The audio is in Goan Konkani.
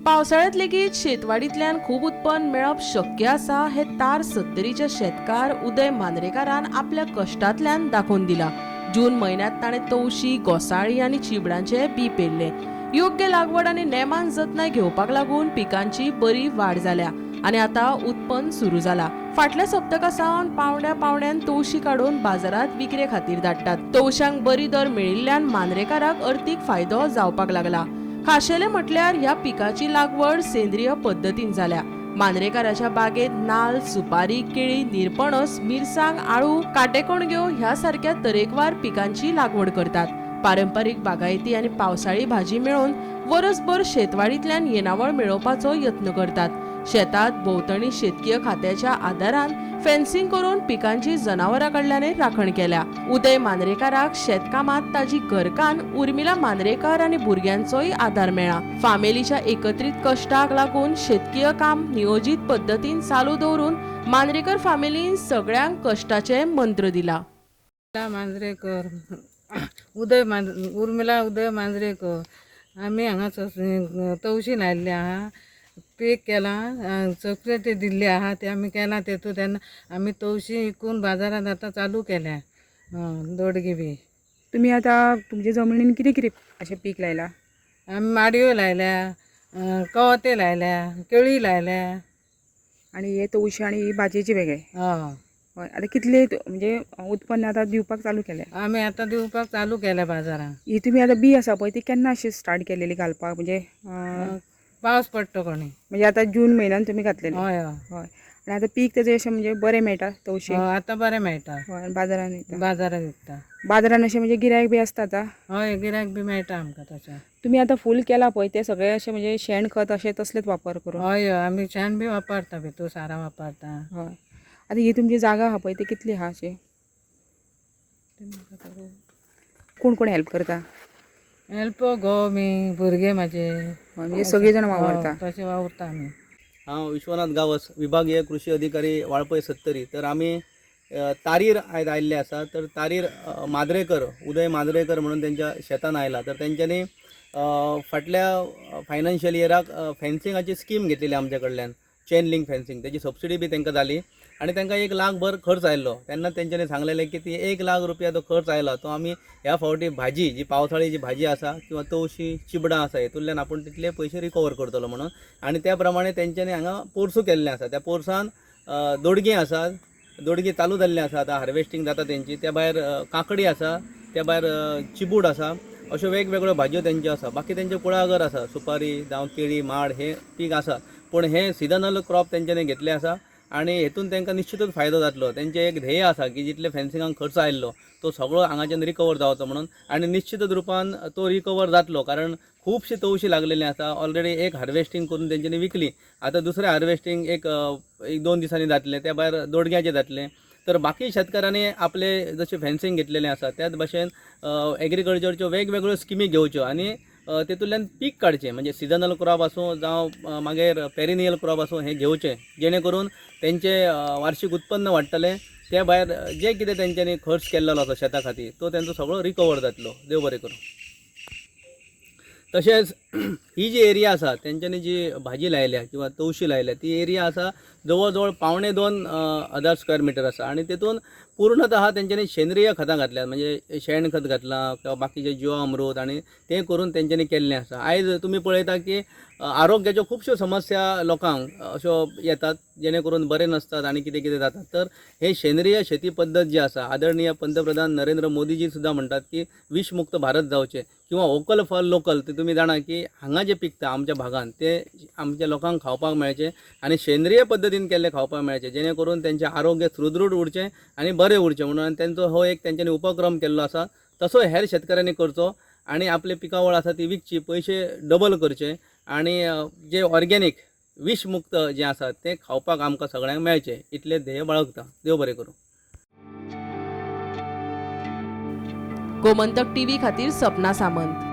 पावसाळ्यांत लेगीत शेतवाडींतल्यान खूब उत्पन्न मेळप शक्य आसा हें तार सत्तरीच्या शेतकार उदय मांद्रेकारान आपल्या कश्टांतल्यान दाखोवन दिलां. जून म्हयन्यांत ताणें तवशी, घोसाळीं आनी चिबडांचें बी पेरलें. योग्य लागवड आनी नेमान जतनाय घेवपाक लागून पिकांची बरी वाड जाल्या आनी आतां उत्पन्न सुरू जाला. फाटल्या सप्तका सावन पावंड्या पावंड्यान तवशी काडून बाजारांत विक्रे खातीर धाडटात. तवशांक बरी दर मेळिल्ल्यान मांद्रेकाराक अर्थीक फायदो जावपाक लागला. खाशेलें म्हटल्यार ह्या पिकाची लागवड सेंद्रीय पद्दतीन जाल्या. मांद्रेकाराच्या बागेंत नाल, सुपारी, केळी, निरपणस, मिरसांग, आळू, काटेकोणग्यो ह्या सारक्या तरेकवार पिकांची लागवड करतात. पारंपरीक बागायती आनी पावसाळी भाजी मेळोवन वरसभर शेतवाडींतल्यान येणावळ मेळोवपाचो यत्न करतात. शेतात भोंवतणी शेतकीय खात्याच्या आदारान फेन्सिंग करून पिकांची जनावरां कडल्यानय राखण केल्या. उदय मांद्रेकाराक शेतकामात ताजी घरकान्न उर्मिला मांद्रेकार आनी भुरग्यांचोय आदार मेळ्ळा. फामेलीच्या एकत्रीत कश्टाक लागून शेतकीय काम नियोजीत पद्दतीन चालू दवरून मांद्रेकर फामिलीन सगळ्यांक कश्टाचे मंत्र दिला. मांजरेकर, उदय मांज उर्मिला उदय मांजरेकर. आमी हांगा तवशी लायल्ली आहा, पीक केलां, सबसिडी दिल्ली आहा, ते आमी केलां. तेतून तेन्ना आमी तवशी विकून बाजारांत आतां चालू केल्या दोडगी बी. तुमी आतां तुमच्या जमनीन कितें कितें अशें पीक लायलां? आमी माडयो लायल्या, कवते लायल्या, केळी लायल्या. आनी हे तवशे आनी ही भाजयेचे वेगळे? हय. हय. आतां कितले म्हणजे उत्पन्न आतां दिवपाक चालू केलें? आमी आतां दिवपाक चालू केल्या बाजारांत. ही तुमी आतां बी आसा पळय, ती केन्ना अशी स्टार्ट केलेली घालपाक म्हणजे? पावस पडटा कोणी. म्हणजे आतां जून म्हयन्यान तुमी घातलेले? हय हय. हय. आनी आतां पीक तेजें अशें म्हणजे बरें मेळटा तवशे? हय, आतां बरें मेळटा. हय, आनी बाजारान विकता? बाजारांत विकता. बाजारान अशें म्हणजे गिरायक बी आसता आतां? हय, गिरायक बी मेळटा आमकां तशें. तुमी आतां फूल केला पळय, ते सगळे अशें म्हणजे शेण खत अशें तसलेच वापर करून? हय हय, आमी शेण बी वापरता, भितूर सारां वापरता. हय. आतां ही तुमची जागा आहा पळय, ती कितली आहा अशी? कोण कोण हेल्प करता? हेल्प घोव, मी, भुरगे म्हाजे. हय, म्हणजे सगळीं जाणां वावरता. तशें वावुरता आमी. हांव विश्वनाथ गांवस, विभागीय कृषी अधिकारी, वाळपय सत्तरी. तर आमी तारीर आयज आयिल्ले आसा. तर तारीर माद्रेकर, उदय माद्रेकर म्हणून तेंच्या शेतान आयला. तर तेंच्यांनी फाटल्या फायनान्शियल इयराक फेन्सिंगाची स्कीम घेतलेली आमच्या कडल्यान, चेन लिंक फेन्सिंग. तेजी सबसिडी बी तांकां जाली आनी तांकां 1 लाख भर खर्च आयिल्लो. तेन्ना तेंच्यांनी सांगलेलें की ती 1 लाख रुपया जो खर्च आयला तो आमी ह्या फावटी भाजी जी पावसाळी जी भाजी आसा किंवा तवशी, चिबडां आसा, हेतूंतल्यान आपूण तितले पयशे रिकवर करतलो म्हणून. आनी त्या प्रमाणे तेंच्यांनी हांगा पोरसूं केल्लें आसा. त्या पोरसान दोडगीं आसात, दोडगीं चालू जाल्लीं आसा, आतां हार्वेस्टींग जाता तेंची. त्या भायर काकडी आसा, त्या भायर चिबूड आसा, अश्यो वेगवेगळ्यो भाजयो तेंच्यो आसा. बाकी तेंचें कुळागर आसा, सुपारी जावं केळी, माड हे पीक आसा, पूण हे सिजनल क्रॉप तेंच्यांनी घेतलें आसा आनी हेतून तांकां निश्चितूच फायदो जातलो. तेंचें एक ध्येय आसा की जितले फेन्सिंगाक खर्च आयिल्लो तो सगळो हांगाच्यान रिकवर जावचो म्हणून आनी निश्चितच रुपान तो रिकवर जातलो, कारण खुबशीं तवशीं लागलेलीं आसा. ऑलरेडी एक हार्वेस्टींग करून तेंच्यांनी विकली, आतां दुसरें हार्वेस्टींग एक एक दोन दिसांनी जातलें. त्या भायर दोडग्याचें जातलें. तर बाकी शेतकारांनी आपले जशें फेन्सिंग घेतलेलें आसा, त्याच भाशेन एग्रीकल्चरच्यो वेगवेगळ्यो स्किमी घेवच्यो आनी तेतूंतल्यान पीक काडचें, म्हणजे सिजनल क्रॉप आसूं जावं मागीर पेरिनियल क्रॉप आसूं, हें घेवचें, जेणे करून तेंचें वार्शीक उत्पन्न वाडटलें. त्या भायर जे कितें तेंच्यांनी खर्च केल्लो आसा शेता खातीर, तो तेंचो सगळो रिकवर जातलो. देव बरें करूं. तशेंच ही जी एरिया आसा, तेंच्यांनी जी भाजी लायल्या किंवा तवशी लायल्या, ती एरिया आसा जवळ जवळ 1.75 हजार स्क्वेअर मिटर आसा आनी तेतून पूर्णतः तेंच्यांनी सेंद्रीय खतां घातल्यात, म्हणजे शेण खत घातलां किंवा बाकीचें जिवामृत आनी तें करून तेंच्यांनी केल्लें आसा. आयज तुमी पळयता की आरोग्याच्यो खुबश्यो समस्या लोकांक अश्यो येतात, जेणे करून बरे नासतात आनी कितें कितें जाता. तर हे सेंद्रीय शेती पद्दत जी आसा, आदरणीय पंतप्रधान नरेंद्र मोदीजी सुद्दां म्हणटात की विशमुक्त भारत जावचें किंवा वोकल फॉर लोकल. ते तुमी जाणा की हांगा जें पिकता आमच्या भागान, तें आमच्या लोकांक खावपाक मेळचें आनी सेंद्रीय पद्दतीन केल्लें खावपाक मेळचें, जेणे करून तेंचें आरोग्य सुदृढ उरचें आनी बरें उरचें म्हणून. आनी तेंचो हो एक तेंच्यांनी उपक्रम केल्लो आसा, तसो हेर शेतकऱ्यांनी करचो आनी आपली पिकावळ आसा ती विकची, पयशे डबल करचे आनी जे ऑर्गेनीक विशमुक्त जें आसा तें खावपाक आमकां सगळ्यांक मेळचें, इतलें ध्येय बाळगता. देव बरें करूं. गोमंतक टीव्ही खातीर सपना सामंत.